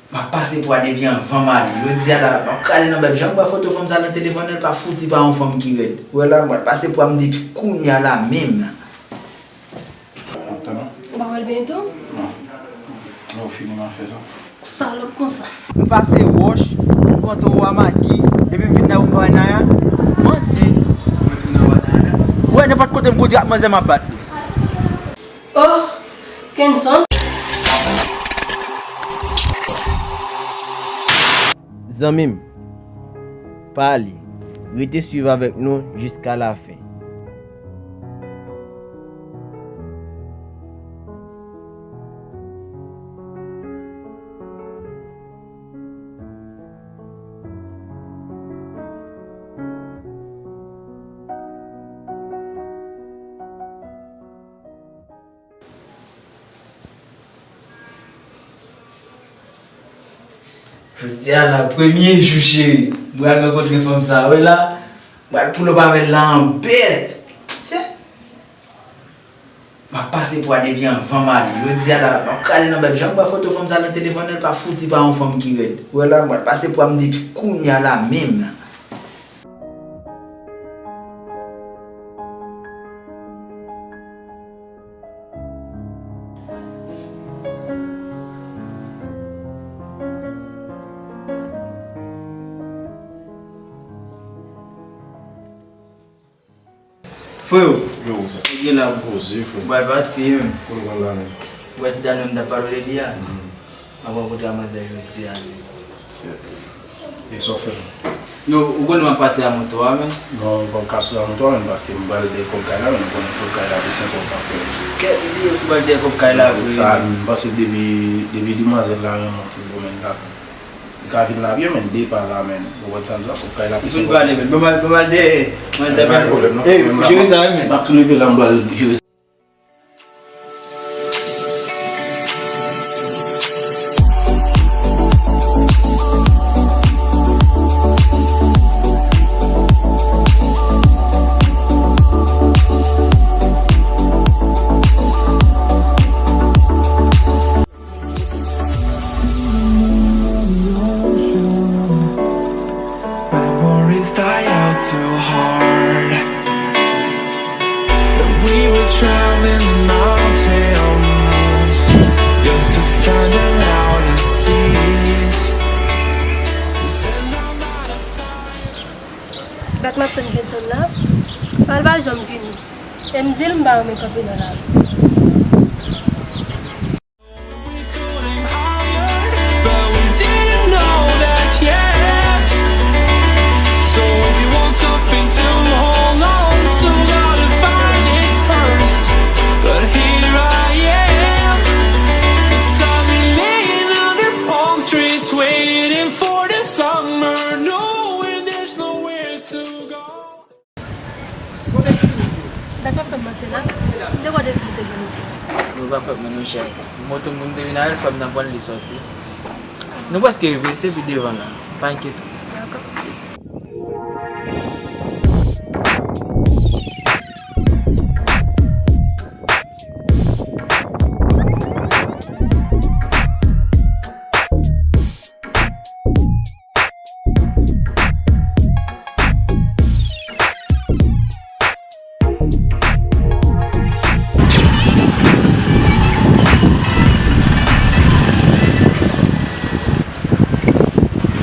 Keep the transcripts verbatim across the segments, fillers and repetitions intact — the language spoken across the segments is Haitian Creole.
M ap pase pwa depi anvan m ale. Jodi a la, m ap kraze nan bèt. Jan m wè foto fanm sa nan telefòn nan, l pa fouti pa yon fanm ki rèd. Ou wè la, m pral pase pwa m depi kounye a la menm la. W ap tann ou? Ou pa wè l byen tou? Non. Lè w fini, m a fè sa. Salòp konsa. M pase wòch, m pran toro a Magi, epi m vin la pou m bay Naya. Manti. Ou wè nenpòt kote m koute ak manzè, m ap bat li. Oh, Kenson. Zanmi m, pale, rete swiv avèk nou jiska lafen. Jodi a la, premye jou, cheri. M pral rankontre fanm sa a, w wè la. M pral pull up avè l la an bèt. Se, m ap pase pwa depi anvan m ale. Jodi a la, m ap kraze nan bèt. Jan m wè foto fanm sa nan telefòn nan, l pa fouti pa yon fanm ki rèd. Ou wè la, m pral pase pwa m depi kounye a la menm la. Freo, yo, ou gen la poze, freo. Ou pral pati, men. Kote w pral la, men? Ou wè ti dam nan m t ap pale w de li a? M ap rankontre ak manzè jodi a. E sa w fè? Yo, ou konnen m ap pati a moto a, men. Non, ou p ap ka sou a moto a, men, paske m pral dèyè kòb kay la, men, ou konnen kòb kay la, se senk ou ka fè. Kèt li, yo, si w pral dèyè kòb kay la, vre. Sa, m panse depi, depi demwazèl la renmen w tout bon, men, la. Li ka vin la byen, men, depa la, men. Ou konprann sa m di w la? Kòb kay la, se senk ou ka fè. Ban m al, ban m al dèyè manzè, men. Pa gen pwoblèm, non. Ey, jere sa, wi, men. M ap tou leve la, m pral jere sa. Memories die out too hard. And we were drowning in our tales, just to find an honesty. We said no matter. Dat m ap tann Kenson la, pa l pa janm vini. E m di l m pa renmen kanpe nan lari. We couldn't hide, but we didn't know that yet. So if you want something to hold on to, gotta find it first. But here I am, 'cause I've been laying under palm trees, waiting for the summer, knowing there's nowhere to go. Dat w ap fè m monte la? M te kwè w te di w te gen moto. Yo, pa fè m monchè. Moto m te vin avè l, fò m nan pran li sòti. Nou prèske rive, se pi devan la. Pa enkyete w. Dakò.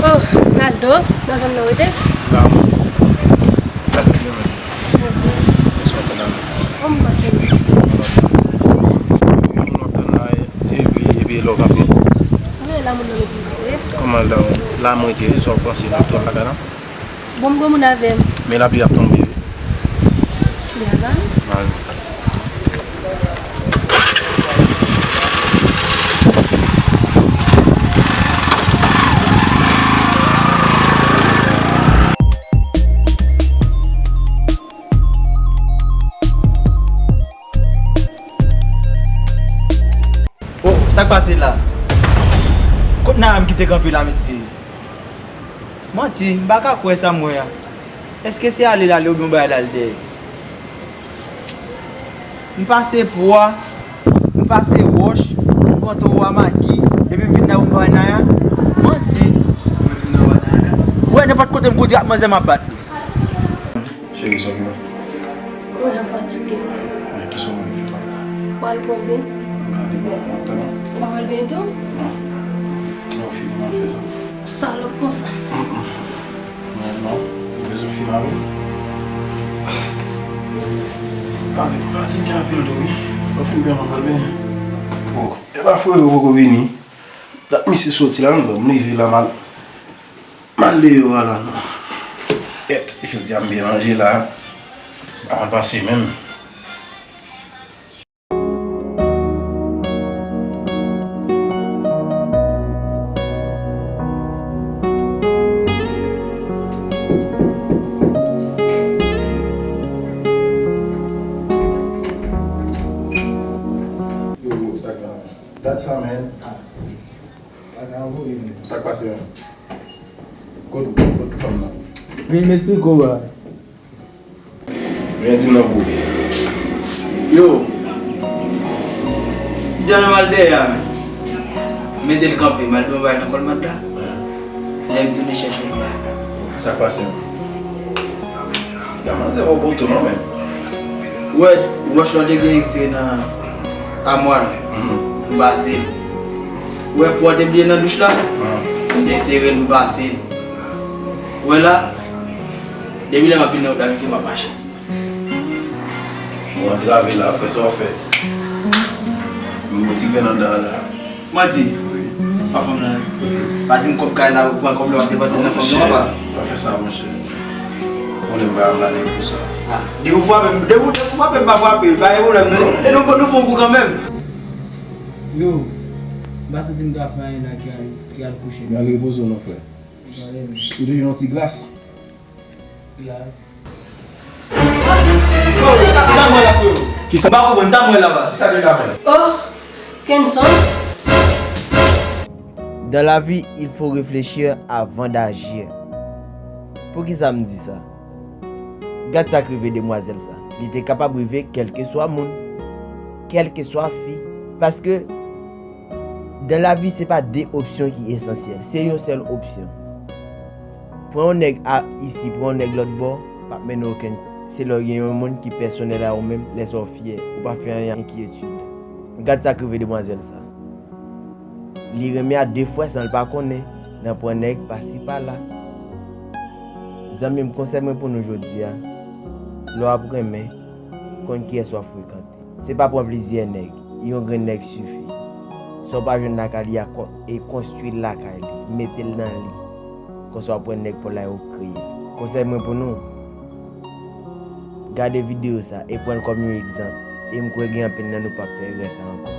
Oh, Naldo, nan zòn nan w rete? La. Sa k ap fèt menm? Kisa w fè la menm? Oh, m pa fè. Lontan la, epi, epi lè w kanpe. Wi, la moun nan rete. Kòman la, la mwen te, sa w panse, nou tou a la la? Bon, m gen moun avè m. Men lapli ap tonbe wi. Li ap tonbe? Al. Oh, sa k pase la? Kot Naya m ki te kanpe la, mesye? Manti, m pa ka kwè sa m wè a. Èske se ale l ale oubyen yon bagay l al dèyè? M pase pwa, m pase wòch, m pran toro a Magi, epi m vin la pou m bay Naya. M koute ak manzè m ap bat li. Cheri, sa vle? Mwen jan fatige la. Men kisa w vle fè la? Pral pran ben. Gade bon, mwen tann. Ou pa pral ben tou? Non. Lè w fini, m ap fè sa. Salòp konsa. Mm, mm. Men non, ou bezwen fini avè m? Gade, m fatige anpil tou, wi. Lè w fin ben, m ap pral ben. Oh, e pa frè yo poko vini. Dat misye soti la, non, m leve la, m al, m al deyò a la, non. Kèt, jodi a m byen manje la. M pa konn pase menm. Yo, sa ka. Dat sa, man. Sa k pase menm? Kot, kot fanm nan? Vin m esplike w bagay. Men di m nan bro. Yo. Ti dèyè m al dèyè a, men. M ede l kanpe, m al ban bay nan kòlmad la. Lè m tounen chèche l. Sa k pase menm? Gade manzè wè w poto non, men. Ou wè wòch la w te gen sere nan amwa la. M pase l. Ou wè po a te bliye nan douch la? M te sere l, m pase l. Ou wè la? Depi lè m ap vin nan wout la, m ap mache. Ou antrave la, frè, sa w fè? M gon ti grenn anndan an la. Manti. Wi. Pa fanm nan. Pa di m kòb kay la, ou pran kòb la, w ap depanse nan fanm nan, papa. Pa fè sa, monchè. Ou konnen m pa, m pa nèg pou sa. Ah, depi w frape m, depi w, depi w frape m, m pa frape, pa gen pwoblèm, non. E nou, nou fè yon kou kanmenm. Yo, m pa santi m ka fè anyen la ki al, ki al kouche. Men al repoze w non, frè. Ou te jwenn yon ti glas? Glas. Sa m wè la, freo? Kisa? M pa konprann sa m wè la, ba. Kisa gen la, men? Oh, Kenson. Dans la vie, il faut réfléchir avant d'agir. Poukisa m di sa? Gad sa k rive demwazèl sa. Li te kapab rive kèlkeswa moun, kèlkeswa fi. Paske dans la vie, se pa de opsyon ki esansyèl, se yon sèl opsyon. Pran yon nèg a isi, pran yon nèg lòt bò, p ap mennen okenn. Se lè w gen yon moun ki pèsonèl a ou menm, lè sa w fyè, ou pa fè anyen enkyetid. Gad sa k rive demwazèl sa. Li renmen a de fwa san l pa konnen, nan pran nèg pasi pala. Zanmi m, konsèy mwen pou nou jodi a, lè w ap renmen, konn kiyès w ap frekante. Se pa pran plizyè nèg, yon grenn nèg sifi. Sa w pa jwenn lakay li a, kon-, e konstwi l lakay li, mete l nan li. Konsa w ap wè nèg pa w la yo kreye. Konsèy mwen pou nou, gade videyo sa e pran l kòm yon egzanp. E m kwè gen anpil nan nou p ap fè erè sa ankò.